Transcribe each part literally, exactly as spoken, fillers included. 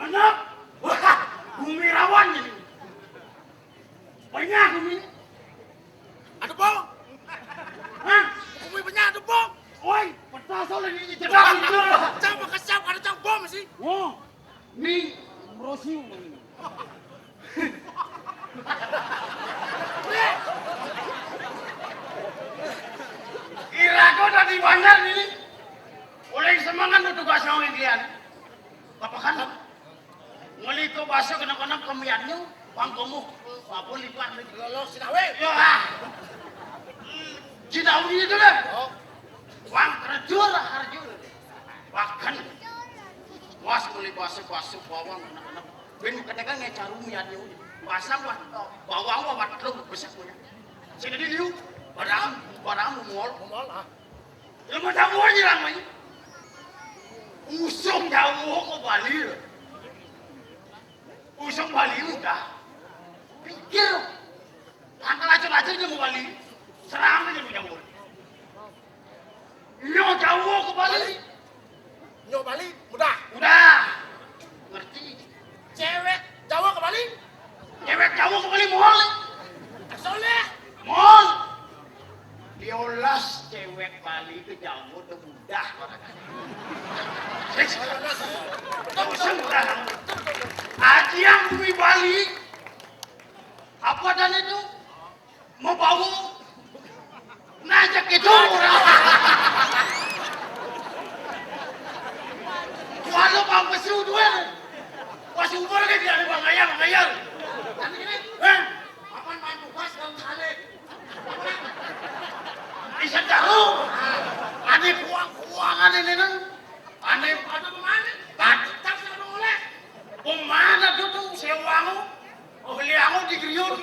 Genep. Wah, bumi rawan ini. Penyah bumi. Ada bom. Hah? Bumi penyah ada bom. Woi, peta soalnya ini jedak ini. Cang makasih ada cang bom sih. Wah, ini merosiu ini. Kira kau dari Banjar ini. Oleh semangat untuk tugas nawi kalian. Apa kan? Ngeli ko baso kena-kena kemiannya, bang komo, apa lipat ni? Lolo sinawi. Ya. Sinawi itu dah. Oh. Bang kerjur, kerjur. Bahkan, was ngeli baso-baso bawang kena-kena. Ben katakan ngai caru miannya. Pasang wah, bawang wah, wah, telur besar punya. Sini di liu, barang, barang mall. Mall, ah. Ilmu tamu aja lah, Mai. Usung jauh ke Bali. Usung Bali udah. Pikir. Angkat aja aja dia mau Bali. Serang aja mau jauh. Nyo jauh ke Bali. Nyo Bali, mudah. Udah. Ngerti. Cewek Jawa ke Bali. Cewek Jawa ke Bali, mall. Soleh. Mall. Diolas cewek Bali ke Jawa udah mudah. Terus mudah. Aji yang bumi Bali. Apa dan itu? Mau bau? Najak itu orang. Walau bang pesu dua. Pas umur ke dia bang ayam, bang ayam. Tapi ini, eh, apa main bukas dan salik? Bisa tahu. Ada kuang-kuangan ini nang. Ane ada pemain, tak tak oleh. Pemain itu tuh sewangu, oh liangu di griot.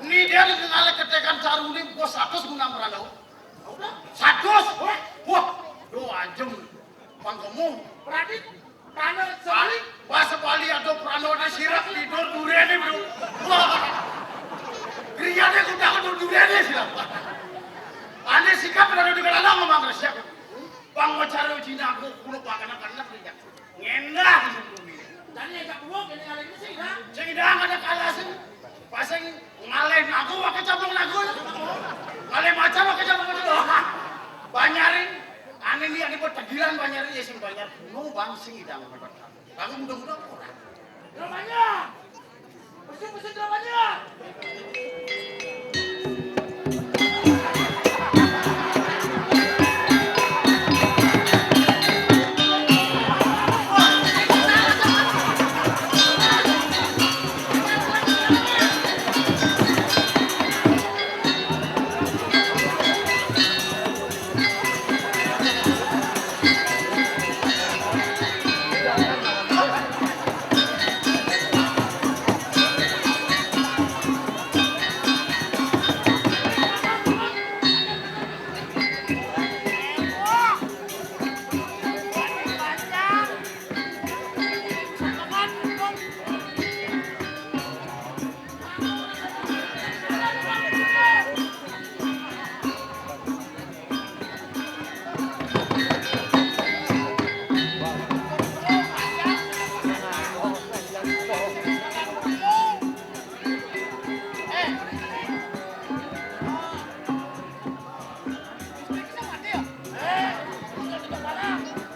Ini dia di tengah ketekan caru ini bos satu guna merana. Satu, wah, wah, dua jam. Pangkemu, berarti karena sekali bahasa Bali atau prano ada sirap tidur durian itu. Wah, griatnya kuda kuda durian sih. Ane sikap berada di dalam ngomong siap. Bang mau cari uji nago, kulo pakai anak-anak dia. Ngendah di bumi. Dan yang gak buruk, ini kali ini sih, dah. Sing dah ada kalah sih. Pasang ngalih nago, pakai cabang nago. Ngalih macan, pakai cabang macan. Banyarin, ane ini ada buat tegilan banyarin, ya sing banyak. No bang sing idang. Aku mudah-mudahan orang. Namanya.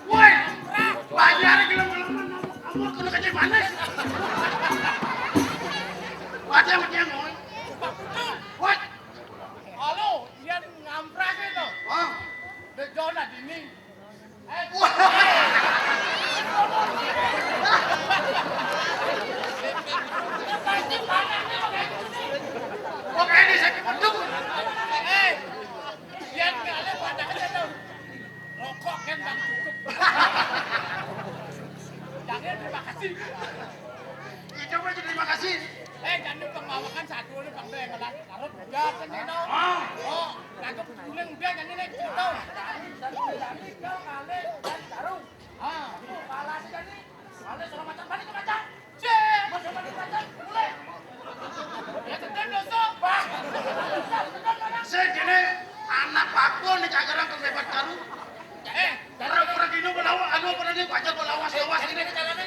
Woi, banyak gelem-gelem kamu kena kecil manis. Wajah sama dia, Moy. Woi. Halo, dia ngamprak itu. Hah? Dia jauh lah dinding. Eh, wah. Makanya dia sakit beduk. Eh, dia kali pada aja tuh. Rokok kan bang cukup. Jangan terima kasih. Itu mah terima kasih. Eh, jangan pembawakan satu ini bang deh ngelat karut udah kan ini. Ah. Oh, nangkep guling udah kan ini gitu. Satu dari kau kali dan taruh. Ah, balas kan nih. Ada suara macan balik ke macan. Cek, macan balik macan. Mulai. Ya tetap dosa. Bah. Saya gini, anak aku nih cagaran ke lebat karu. Eh, pura-pura gini belawa, anu pernah nih baca belawas-lawas ini. Caranya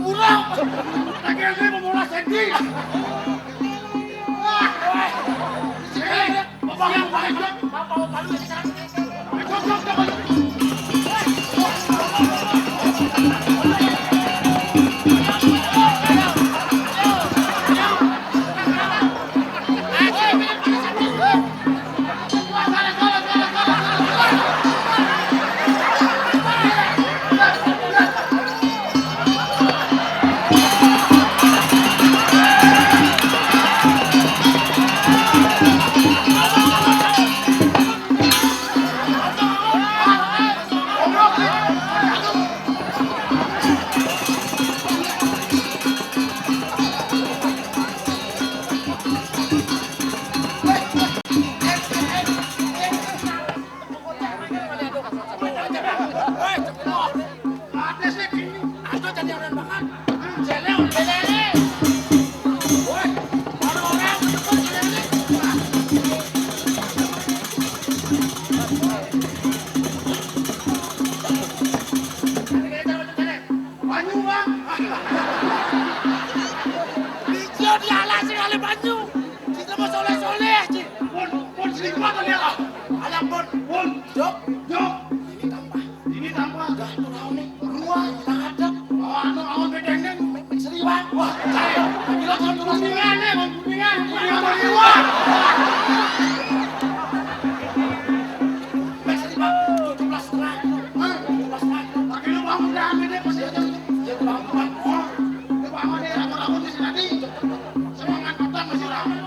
Burung. Lagi ini mau bola senti. Wah. Sini. Bapak yang paling. Banyu, Bang. Bijil dialasi kali banyu. Kita mau soleh-soleh, Ci. Pun, pun selingkuh atau dia? Ada pun. Pun. Jok. Jok. Ini tambah. Ini tambah. Dah, aku tahu nih. Ruah, kita hadap. Oh, anu, awan bedeng, Bang. Mek, mek seriwang. Wah, saya. Gila, tahun tunas ringan nih, Bang. Ringan. Ringan, Bang. Ruah. Mek seriwang. Tujuh belas setengah. Hah? Tujuh belas setengah. Pakai lu bangun dah, ambil deh, pasti aja. Ya, bangun, Bang. Oh, lu bangun deh, rambut-rambut di sini tadi. Semangat matang masih ramai.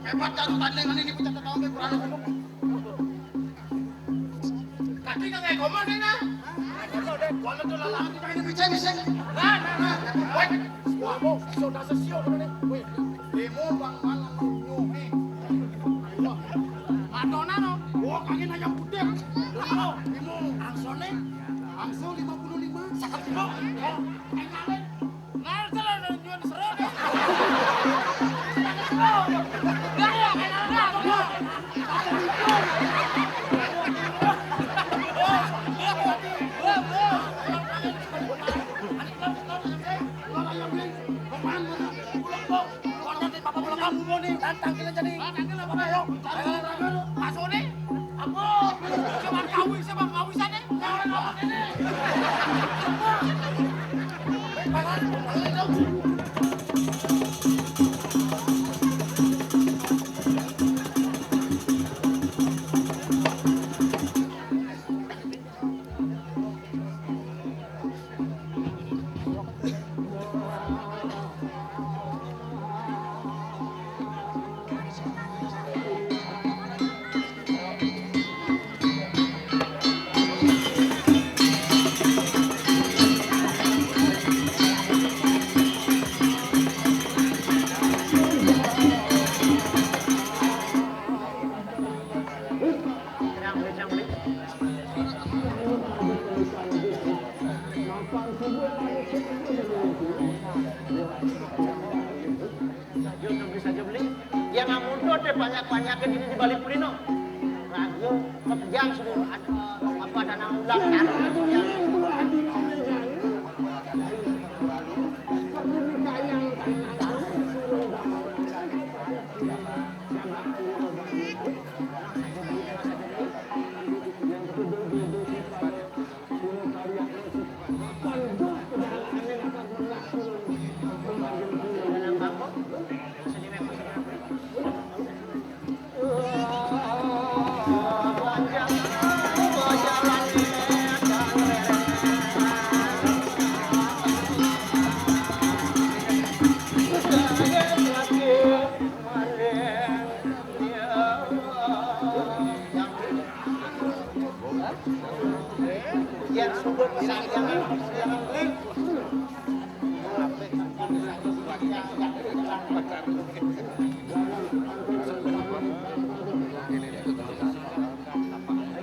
Hebat, taruh tandingan ini, kita ketawa sampai beranak. Kaki nggak kayak komo nih, nah. Kalau tuh lalang kita ini bisa, bisa. Nah, nah, nah. Woi, wah, sudah sesio nih. Wih, demo bang malam nyuhi. Wah, Madonna no. Wah, kaki nanya putih. Demo, demo. Angsone, angso lima puluh lima. Sakit demo. Ya, enggak, nah, kalau nyuhun seru deh. Saja, bisa aja beli. Yang amun tuh teh banyak-banyak ini di balik kulino. Ragu, kejang sudah ada apa, tanah ulang, tanah yang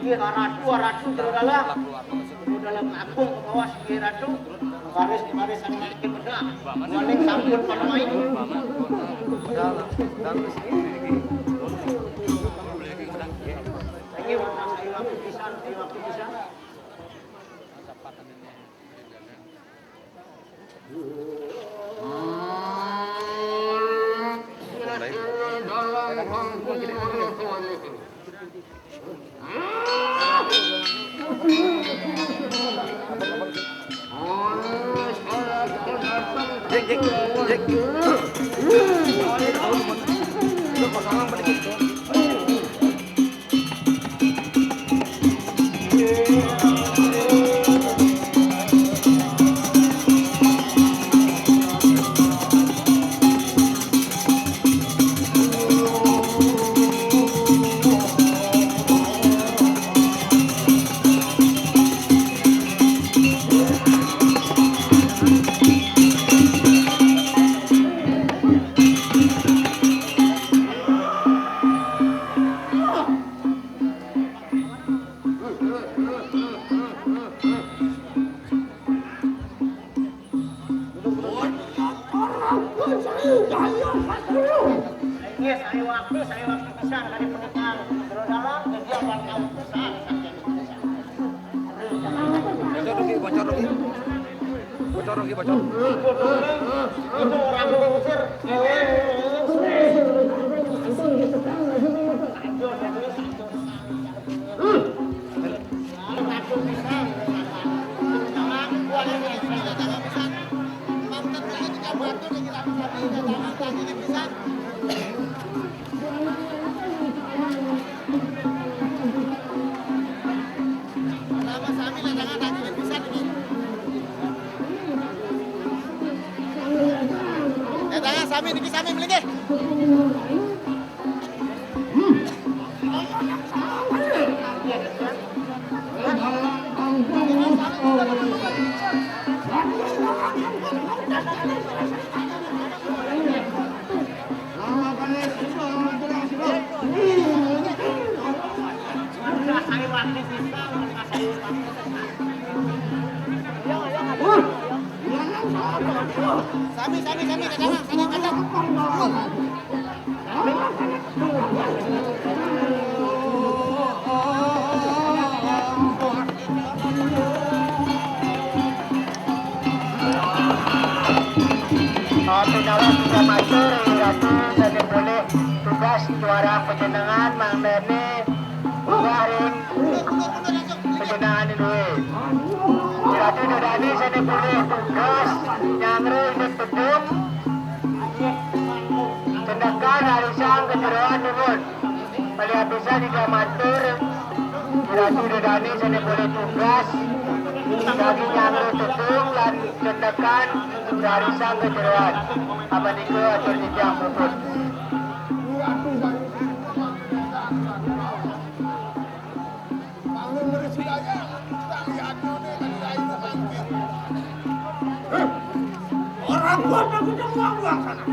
Iya, ratu, ratu, jero dalam. Jero dalam agung ke bawah, sigi ratu. Baris, baris, sama makin bedah. Waling sampun panemai. Lagi, waktu pisan, waktu pisan. Iya, saya waktu, saya waktu pisan dari pernikahan. Terus dalam, jadi apa tahu pisan. Bocor lagi, bocor lagi. Bocor lagi, bocor. Itu orang mau ngusir. Datang sami niki, sami mriki. Sami, sami, sami, kadang, kadang, kadang. Pinawang tiga matur, Ratu, sané polih tugas juara panjenengan, mangdané munggah ring panjenengan dué. Ratu Dodani sané polih tugas nyanggra indik tedung, cendekan rarisang ka jeroan dumun. Malih apisan Ida matur, Ratu Dodani sané polih tugas, daging nyanggra tedung lan cendekan rarisang ka jeroan. Amanika atur titiang puput. Orang kuat aku jangan buang sana.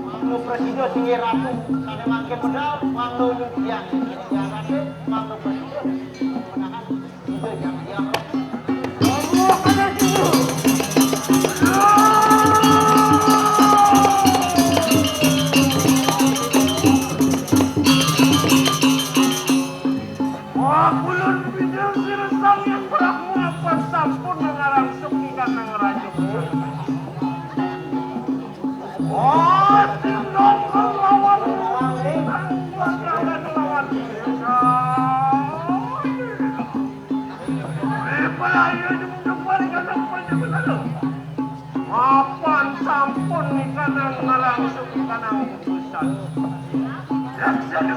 Manglo presido singgih ratu, sané mangkin medal, manglo nyucian, nyucian ratu, manglo presido, menahan. Wah, kulun bidang sira Sang Hyang Brahma, apa sampun ngarangsuki kanang raja. Oh, tindakan lawan, tindakan lawan. Ripalaya jumjumbar kanang panjabatan. Mapan sampun ikanang ngarangsuki kanang utusan. Laksana.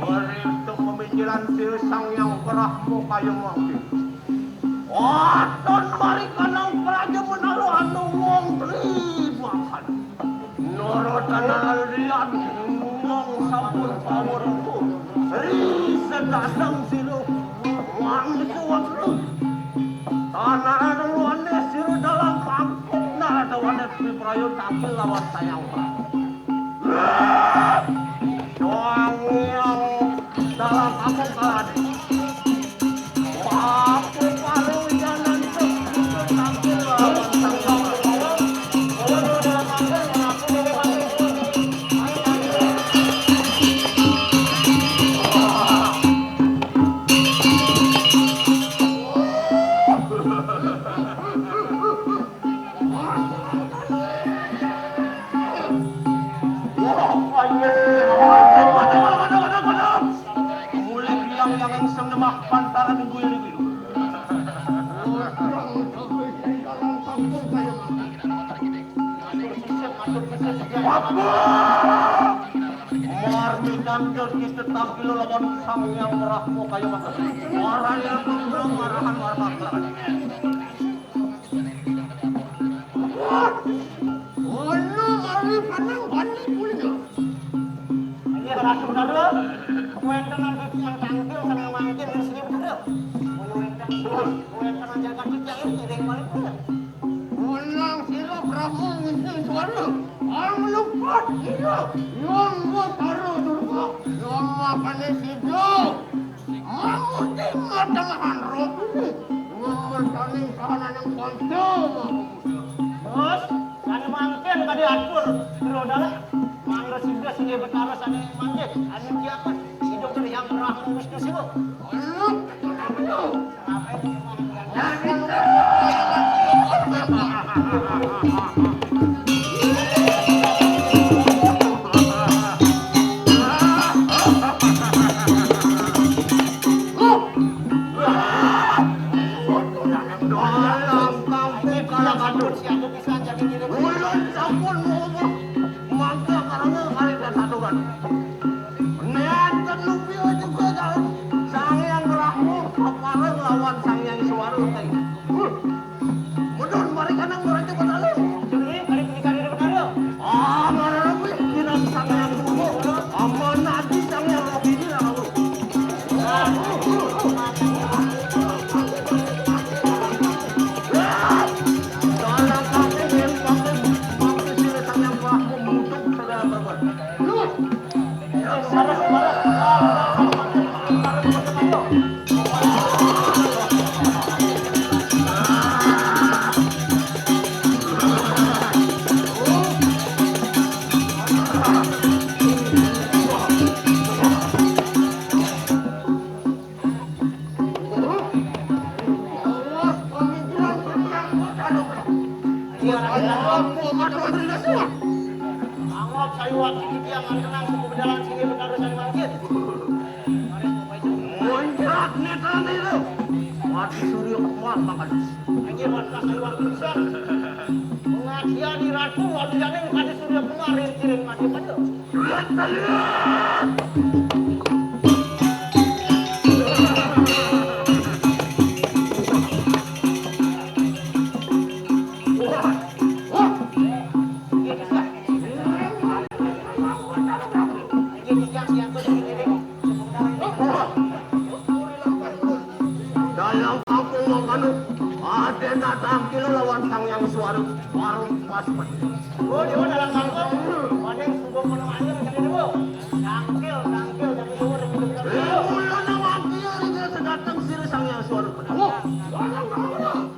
Uritu pamikiran sira Sang Hyang Brahma kaya mangkin. Waton mari kanang praja menalu anu wong pribahan. Nurut tanah liat mung sampun pawurku. Ri sedasang sira manusa waktu. Tanah anu luane sira dalam pangkuk naradawane piprayo tampil lawan sayang Prabu. Sang Hyang dalam aku kaladi. Aku paruh janan tampil lawan sayang Prabu. Mulih biang-biang Marmikan ke kita tampil lawan Sang Hyang Brahma kaya mangke. Maraya pembuang marahan warna. Ono ari panang bani kulino. Iya, Ratu Nara. Wénten anu tiyang tangkil sareng mangkin ing sini bener. Wénten, wénten aja kan tiyang ing iring balik bener. Menang sira Prabu Wisnu Suara. Ang lupat sira. Yang Batara Durga. Yang makane sida. Mamuti matengahan roh ini. Ngemertani kahananing panca. Terus, sane mangkin tadi atur, Bro Dalang. Mangga sida sing betara sane mangkin. Anu kiakan, hidup dari yang berah mengurus ke sini. Lu, lu, lu. Dalam kampung Kalakadun. Ulun sampun ngomong mangga karena kali dan satukan. Néanten nupi juga dalam Sang Hyang Brahma, papareng lawan Sang Hyang Suara. Mudun, mari kanang meraja Batara. Juri, mari menikah di Batara. Ah, marana kuwi, kiran Sang Hyang Sumo. Aman adi Sang Hyang Rohini, lalu. Dalam aku, yang pakai, pakai sila Sang Hyang Brahma, mutuk, saudara, saudara. Lu. Anggap sayu waktu titiang ngantenang suku bedalan sini betara sani mangkin. Muncrat netrane itu. Mati Surya Kumar mangkadis. Inggih, wonten sayu waktu pisan. Pengadian Ratu Waluyaning Kadi Surya Kumar ring kiring mati pada. Dalam kampung mangkanu, ada natang kilo lawan Sang Hyang Suara, warung pas. Oh, dia dalam kampung. Waduh, subuh penuh air, jadi dulu. Tangkil, tangkil, jadi dulu. Eh, mula nang wakil, dia sedatang sira Sang Hyang Suara. Oh, dalam kampung.